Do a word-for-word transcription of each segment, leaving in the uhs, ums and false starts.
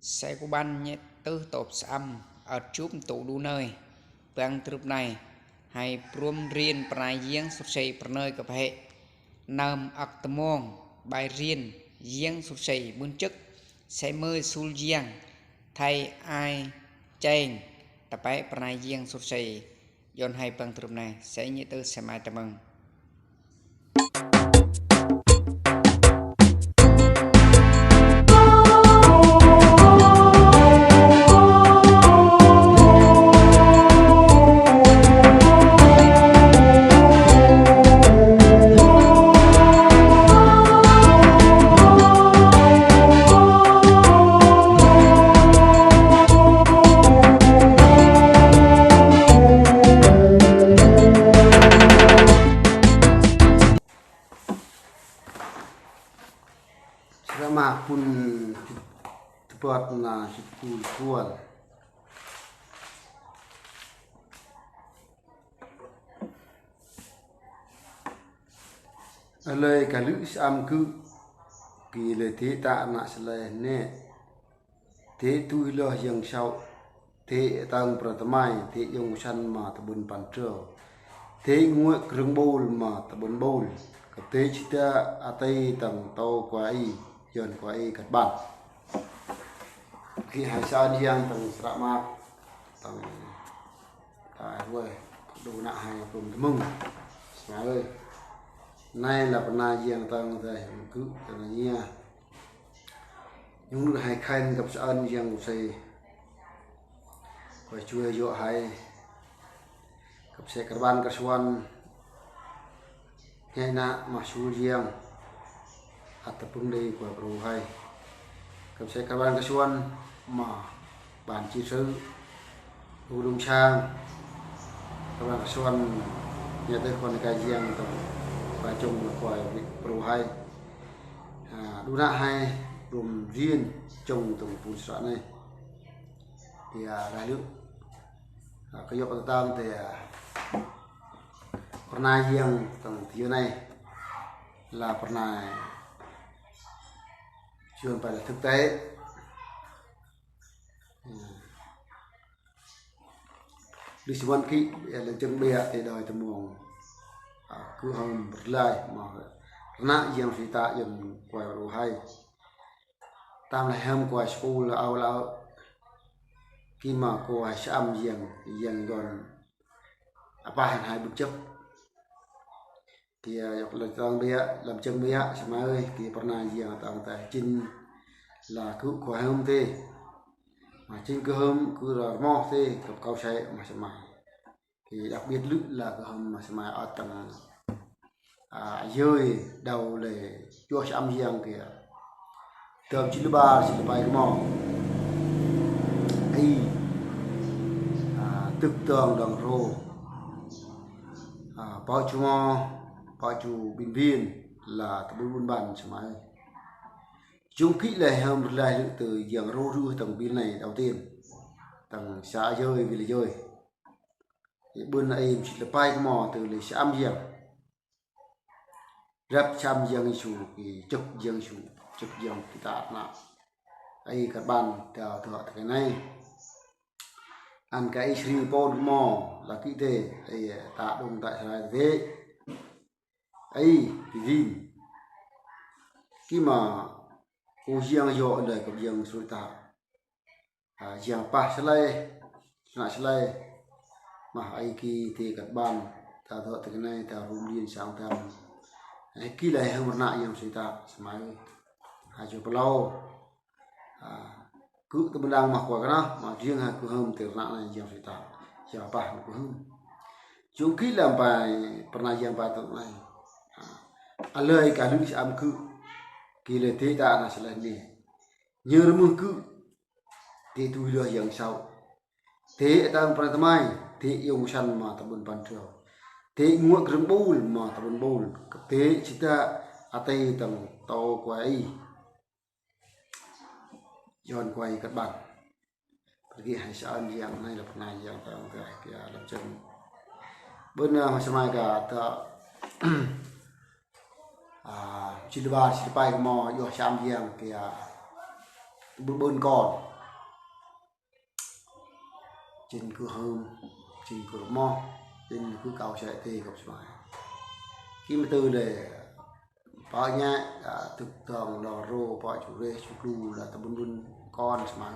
Sa ku ban ñe tơh tôp sơăm ăt jŭp tŭ đu nơi. Păng trup nai hai pruôm rin pơnai jiăng sŭt sei pơnơi kơ phe nơm ăk tơmong bai rin jiăng sŭt sei mưn chơk. Sa mơi sul jiăng thai ai cheng tơpai pơnai jiăng sŭt sei. Yon hai păng trup nai sa ñe tơh sa mai tơmăng. Srama pun tơpăt na sipul kual. Alơi ka lư̆ sơăm kư̆, ki lơi tĕ ta na sơlai ne. Tĕ tui loh yang sau, tĕ tang pran tơmai, tĕ yong san ma tơbŭn pan trơ. Tĕ nguai krưng bôl ma tơbŭn bôl. Kơ tĕ chita atai tang tâu kuai, yon kuai kat ban. Ki hai sa jiăng tang srama, tang tai huai, đu nă hai pum tơmưng. Sma ơi. Nai la pơnai jiăng tang tai kư̆ tang ñia. Nhung hai khan găp sơan jiăng u sei. Kuai chua yo hai. Găp sei kơ ban kơ suan. Nhai na ma sul jiăng. Ăt tơpưng dei kuai pru hai. Găp sei kơ ban kơ suan ma ban chi sư. U lung sang. Kơ ban kơ suan. Nhai tơ kuan ka jiăng tơ. Ba chung kuai pru hai. Ha, đu nă hai pruôm rin chung tơng pun sra nai. Tia rai lư̆. Ha, kơ yŏk tơtang tia pơnai jiăng tang tiu nai. La pơnai. Chuan pai la thực tế. Đi sơ măn kĭ, ya, lăng jơ̆ng ƀiă tê đòi tơ mong. A, kư̆ hâm rlai, ma, rnă jiăng sui ta yơ̆n kuai ru hai. Tam la hâm kuai sku la au la au. Kĭ ma kuai sơăm jiăng, jiăng don. Apa hên hai bŭt jăp. Tia yŏk lăng tang ƀiă, lăm jơ̆ng ƀiă, sma ơi, tia pơnai jiăng tang ta jin la kư̆ kuai hâm tê. Ma jin kư̆ hâm, kư̆ ra rmoh tê, kăp kâu sai, ma sma. Tia đặc biệt lư̆ la kư̆ hâm, ma sma ăt tang, a, yơi đau lê, chua sơăm jiăng kơ. Tơm chi lơ ba, chi lơ pai kơ mong. Ai, a, tŭk tơng đăng rô. A, pao chu mo, pao chu bin bin, la tơbŭn bŭn ban sma ơi. Chung kĭ lĕ hâm rlai lư̆ tơ jiăng rô rư tang bin nai đầu tiên. Tang sa yơi, vì là yơi. Ƀưn ai chi lơ pai kơ mong tơ lĕ sơăm jiăng. Răp sơăm jiăng Yêsu, kĭ chŭk jiăng Yêsu, chŭk jiăng kĭ ta na. Ai kat ban ta thua ta kơ nai. Ăn kơ ai sri pôn kơ mong, la kĭ tê, ai ta đung ta srai tê. Ai, kĭ vin. Kĭ ma, kơ jiăng yo lơi kơ jiăng sui ta. A, jiăng pah sơlai, nă sơlai. Mah ai kĭ tê kat ban, ta thua tê kơ nai, ta rum lien sang tam. Ai kĭ lơi hâm rnă jiăng sui ta, sma ơi. A, chu pơlau. A, kư̆ tơ bơnang mah kuai kơ na, ma jiăng ha kư̆ hâm tê rnă nai jiăng sui ta. Jiăng pah kư̆ hâm. Chung kĭ lăm pai, pơnai jiăng pai tơ nai. A, alơi ka lư̆ sơăm kư̆. Kĭ lơi tê ta na sơlai ne. Nhơ rơmưh kư̆. Tê tui loh yang sau. Tê atang pran tơmai, tê yong san ma tơbŭn pan trơ. Tê nguak krưng bôl ma tơbŭn bôl. Kơ tê chita atai tang tâu kuai. Yon kuai kat ban. Pơgi hai sơan jiăng nai la pơnai jiăng tang kuai kia lăm jơ̆ng. Bơna ma sma ơi ka ta A, chi lơ ba, chi lơ pai kơ mong, yo sơăm jiăng kơ ya. Bŭn bŭn kon. Jing kơ hơm, jing kơ rơmoh, jing kơ kâo sek tê kơ sơmai. Ki mă tơ lĕ pă nhă, a, tŭk tong lo ro, pă chu re, chu klu, la tơ bun bun kon sơmai.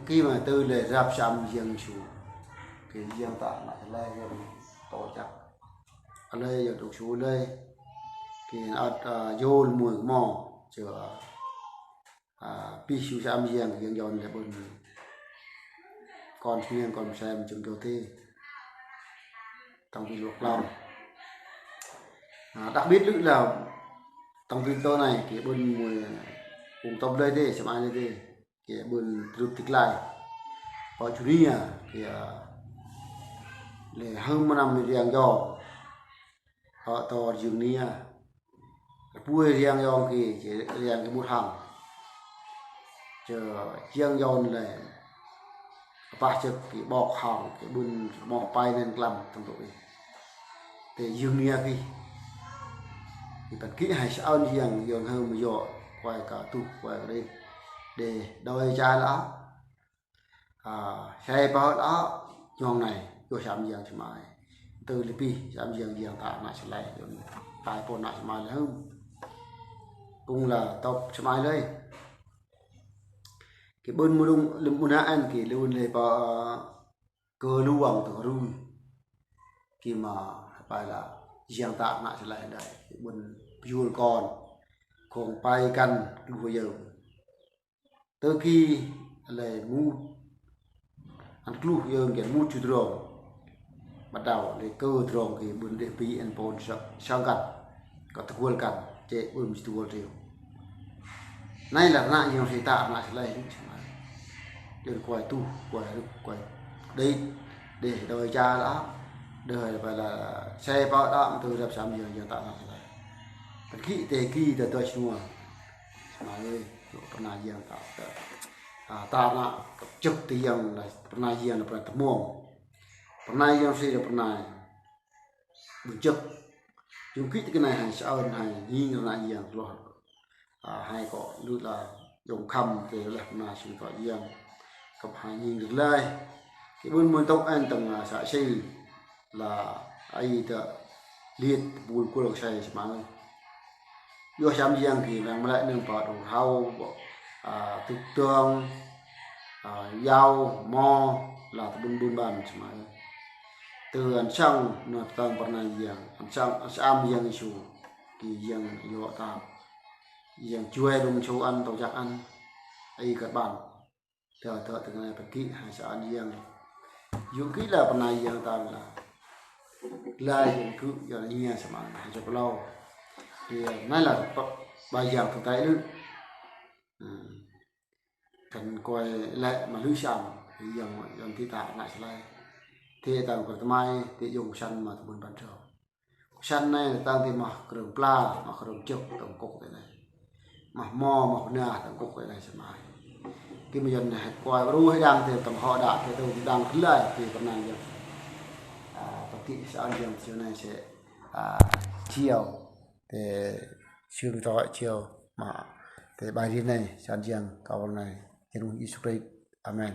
Ki mă tơ lĕ rap sam yang su. Ki yang ta na lĕ yang to chak. Lĕ yang duk su lĕ. Ki ăt, a, yol mui mo, chơ, a, A, pih su sam yang, yang yon lĕ bun kon sniang kon sem chung kơ tê. Tong ti luk lam. A, đặc biệt lư la tong ti tơ nai, ki bun mui ung top lơi tê, sơmai lơi tê. Ki bun trup tik lai. Pă chu nia, ki, a, lĕ hơm mă năm yang yon. Pă tor jung nia. Pui riang yong ki, ki riang ki mut hang. Chơ yang yon lĕ. Pă chơ ki bok hang, ki bun mok pai nen klam tong tui. Tê jung nia ki. Ki pă ki hai sa on yang yon hơm yo, kuai ka tu, kuai ka dê. Dê, doi cha la. A, sai pă la, yong nai, yo sam yang sơmai. Tơ lĕ pih, sam yang yang ta na sơlai, yon tai pô na sơmai lĕ hơm. Kung la top sơmai lơi. Ki bun mă lung, lŭm mă na an ki, lŭm lĕ pă, kơ luang tơ rui. Ki mă, pai la, yang ta na sơlai dai. Ki bun piul kon. Kong pai kan, lu yơm. Tơ ki lĕ mut. Ăn kluh yơng kian mut chu drong. Bắt đầu lĕ kơ drong ki bun dê pi ăn pôn sa-, sang kan. Kơ tơ kual kan, chê bun chu kual triu. Nai la na yang si ta na si lai ru si mai. Yơng kuai tu, kuai ru, kuai dê, dê doi cha la. Dê hai pa la sai pa la, mă tơ rap sam yang yang ta na si lai. Pă ki tê ki tơ tơ chnua. Sơmai ơi, pơnai yang ta, ta, a, ta na, chăp tơ yang la, pơnai yang la, pơnai tơmong. Pơnai yang si la, pơnai bun chăp. Yung kit tơ kơ nai hai sa on hai, ning pơnai yang loh. A, hai kơ lu la, yung khăm tê la, pơnai sum kơ yang. Kăp hai ning rơlai. Ki bun mă tŭk an tong, a, sa si. La ai ta liet bul kul sai sơmai. Yo sam yang ki lang mă lĕ nơng pă dong hau, a, tŭk tong, a, yau, mo, la tơ bun bun ban sơmai. Tơ ăn sang na tang pơnai yang, ăn sang, ăn sam yang su, ki yang yo ta. Yang chuai dong chu ăn to jak ăn. Ai kơ ban. Tơ, tơ, tơ kơ nai pă ki hai sa on yang. Yung ki la pơnai yang ta la. La yung kơ, yung nia sơmai, hai sa plau. Ki nai la pă, ba yang tơ tai lư. Hmm. Kan kuai lĕ mă lư sam, yang, yang ti ta na si lai. Tê tang pơtơmai, tê yung san mă tơ bun ban trâu. San nai tang ti mă krơng pla, mă krơng chuk tong kuk tê nai. Mă mo, mă na tong kuk tê nai sơmai. Ki mă yon nai kuai ru hai dang tê tong ho da, tê tong dang lai, tê pơnai yang. A, pă ki sa on yang si nai si, a, chiêu. Tê sum to chiêu, mă. Tê bai ri nai, san yang, kâo nai. Yơng Yêsu Krist. Amen.